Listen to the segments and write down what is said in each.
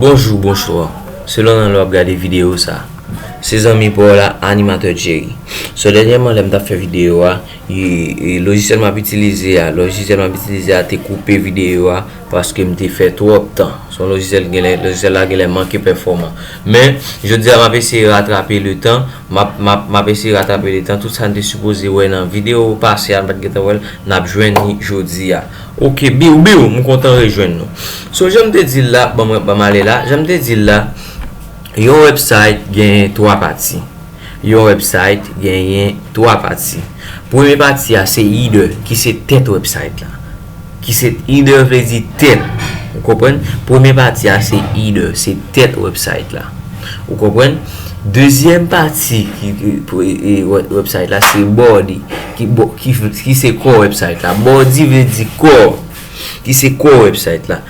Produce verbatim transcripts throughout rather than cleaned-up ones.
Bonjou, bonswa. Selon nan lè w ap gade videyo sa. Se zanmi pa w la, Animatè Jerry. So, dènyèman, lè m t ap fè videyo a, e, e, lojisyèl m ap itilize a, lojisyèl m ap itilize a te koupe videyo a paske m te fè twòp tan. Se yon lojisyèl genlè, lojisyèl la genlè manke pèfòman. Men, jodi a, m ap eseye ratrape le tan, m ap, m ap, m ap eseye ratrape le tan. Tout sa n te sipoze wè nan videyo pase a, n pa t gentan wè l, n ap jwenn li jodi a. Ok, biw, biw, m kontan rejwenn nou. So, jan m te di l la, ban m, ban m ale la, jan m te di l la, yon website genyen twa pati. Yon website genyen twa pati. Premye pati a se header, ki se tèt website la. Ki se header vle di tèt. Ou konprann? Premye pati a se header, se tèt website la. Ou konprann? Dezyèm pati ki, ki, pou, e, e, wè-, website la se body, ki, bo- ki, ki se kò website la. Body vle di kò, ki se kò website la.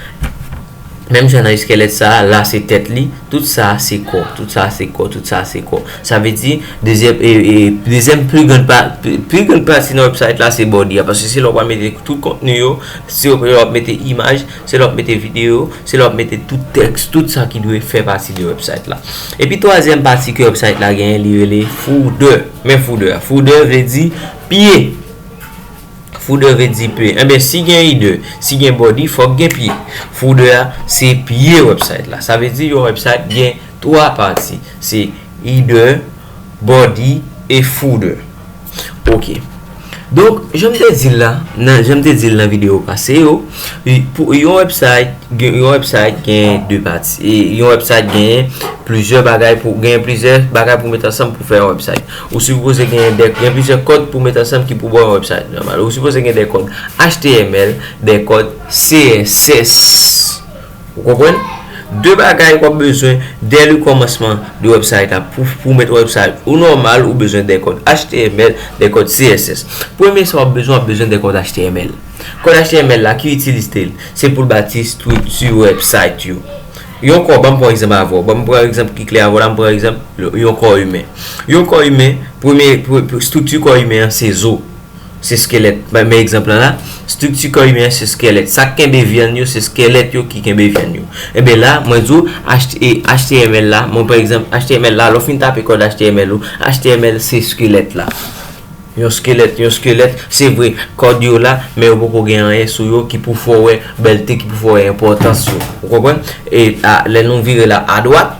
Menm jan nan eskelèt sa a, la se tèt li, tout sa a se kò, tout sa a se kò, tout sa a se kò. Sa vle di, dezyèm, e, e, dezyèm pli grann pa, pli, pli grann pati nan website la se body a, paske se la w pral mete tout kontni yo, se la w ap mete imaj, se la w ap mete videyo, se la w ap mete tout tèks, tout sa ki dwe fè pati de website la. Epi twazyèm pati ke website la genyen, li rele footer. Men footer a, footer vle di pye. Footer vle di pye. Enben, si gen header, si gen body, fòk gen pye. Footer a, se pye website la. Sa vle di yon website gen twa pati. Se header, body e footer. Ok. Donk, jan m te di l la, nan, jan m te di l nan videyo pase yo, pou yon website, gen, yon website gen de pati. E yon website gen plizyè bagay pou, gen plizyè bagay pou met ansanm pou fè yon website. Ou sipoze gen de, gen plizyè kòd pou met ansanm ki pou ba w yon website nòmal. Ou sipoze gen de kòd H T M L, de kòd C S S. Ou konprann? De bagay w ap bezwen dè le kòmansman de website la. Pou, pou met website ou nòmal, ou bezwen de kòd H T M L, de kòd C S S. Premye sa w ap bezwen, w ap bezwen de kòd H T M L. Kòd H T M L la, ki itilite l? Se pou l bati estrikti website yo. Yon kò, ban m pran egzanp avè w. Ban m pran egzanp ki klè avè w la, m pran egzanp yon kò imen. Yon kò imen, premye, pre- pre- estrikti kò imen an se zo. Se skelèt. Ban m egzanp lan la. Estrikti kò imen an se skelèt. Sa k kenbe vyann yo, se skelèt yo ki kenbe vyann yo. Enben la, mwen di w, H T M L la, mwen pran egzanp H T M L la, lè w fin tape kòd H T M L ou, H T M L se skelèt la. Yon skelèt, yon skelèt, se vre, kòd yo la, men yo poko gen anyen sou yo ki pou fè w wè bèlte, ki pou fè w wè enpòtans yo. Ou konprann? E a, lè nou vire la adwat,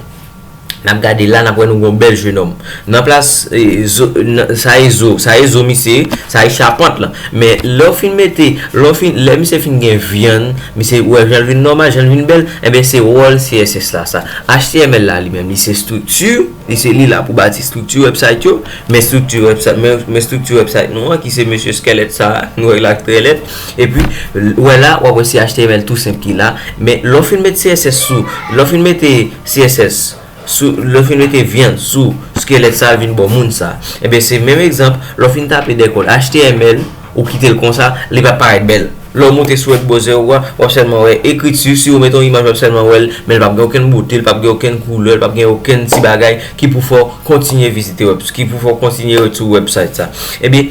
n ap gade la, n ap wè nou gen yon bèl jenòm. Nan plas, e, zo, nan, sa e zo, sa e zo misye, sa e chapant lan. Men lè w fin mete, lè w fin, lè misye fin gen vyann, misye, ou wè jan l vin nòmal, jan l vin bèl, enben se wòl C S S la sa. H T M L la li menm, li se estrikti, li se li la pou bati estrikti website yo, men estrikti website, men, men estrikti website nou an, ki se mesye skelèt sa, nou wè l ak trè lèt, epi, ou wè la, w ap wè se H T M L tou senp ki la, men lè w fin met C S S sou, lè w fin mete C S S, sou, lè w fin mete vyann sou skelèt sa, l vin ba w moun sa. Enben, se menm egzanp, lè w fin tape de kòd H T M L, ou kite l konsa, li p ap parèt bèl. Lè w moute sou wèb bwozè ou a, w ap sèlman wè ekriti, si w mete yon imaj, w ap sèlman wè l, men l p ap gen okenn bote, l p ap gen okenn koulè, l p ap gen okenn ti bagay ki pou fè w kontinye vizite wèb, ki pou fè w kontinye rete sou website sa. Ebyen,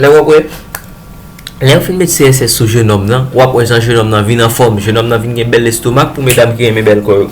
lè w ap wè, lè yo fin met C S S sou jenòm nan, w ap wè jan jenòm nan vin anfòm, jenòm nan vin gen bèl lestomak pou medam ki renmen bèl kò yo.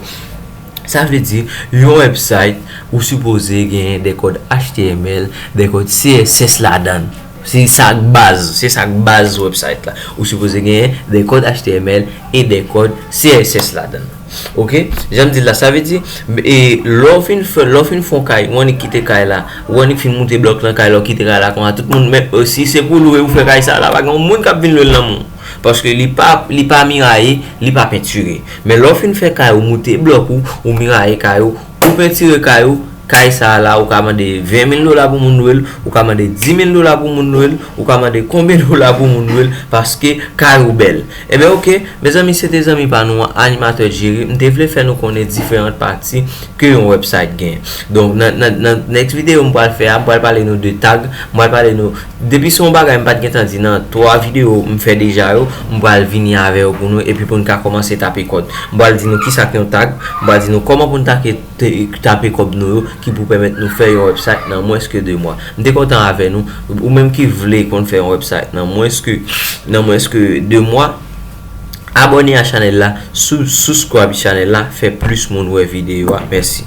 Sa vle di, yon website, ou sipoze genyen de kòd H T M L, de kòd C S S ladan l. Se sa k baz, se sa k baz website la. Ou sipoze genyen de kòd H T M L e de kòd C S S ladan l. Ok? Jan m di l la, sa vle di, e, lè w fin fè, lè w fin fè yon kay, ou annik kite kay la, ou annik fin moute blòk nan kay la, ou kite kay la konsa, tout moun, men, e, si se pou lwe ou fè kay sa la, pa gen yon moun k ap vin lwe l nan men w. Paske li pa, li pa miraye, li pa pentire. Men lè w fin fè kay ou, moute blòk ou, ou miraye kay ou, ou pentire kay ou, kay sa a la, ou ka mande ven mil dola pou moun lwe l, ou ka mande di mil dola pou moun lwe l, ou ka mande konbyen dola pou moun lwe l, paske kay ou bèl. Ebyen, ok, mezanmi, se te zanmi pa nou an, Animatè Jerry, m te vle fè nou konnen diferan pati ke yon website gen. Donk, nan, nan, nan next videyo m pral fè a, m pral pale nou de tag, m pral pale nou, depi se yon bagay m pa t gentan di nan twa videyo m fè deja yo, m pral vini avè yo pou nou, epi pou n ka kòmanse tape kòd. M pral di nou kisa k yon tag, m pral di nou kòman pou n take, te, tape kòd nou yo, ki pou pèmèt nou fè yon website nan mwens ke de mwa. M te kontan avè nou, ou menm ki vle konn fè yon website nan mwens ke, nan mwens ke de mwa, Abòne a chanèl la, sou- subscribe chanèl la, fè plis moun wè videyo a. Mèsi.